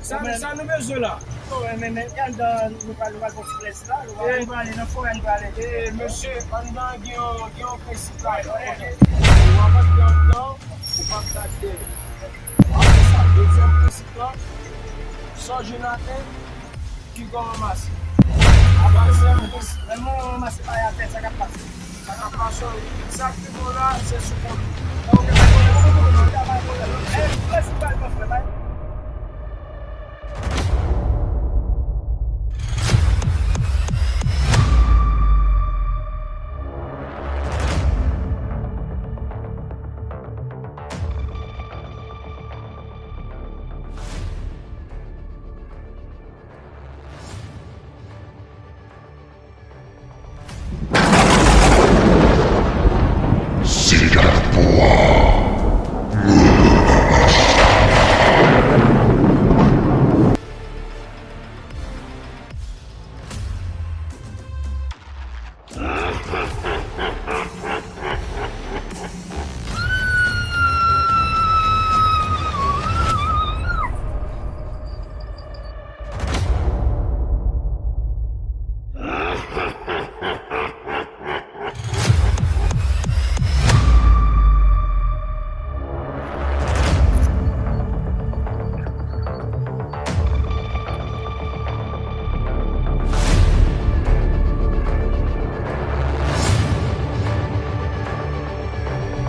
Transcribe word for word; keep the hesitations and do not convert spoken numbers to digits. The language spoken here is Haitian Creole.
Sa, sa nou bezwen la? Non, men, men, men, anndan, nou pral, nou pral fè ti plèzi la, nou pral, nou pral ale nan forè, nou pral ale. E, mesye, anndan gen yon, gen yon prensip la. Ou ap antre anndan, ou p ap gade dèyè. Apre sa, dezyèm prensip la, sonje nan tè, ki gò ranmase. Apre sa, men mwen ranmase pa atè, sa k ap pase. Sa k ap pase, egzakteman la, se sou kontwòl.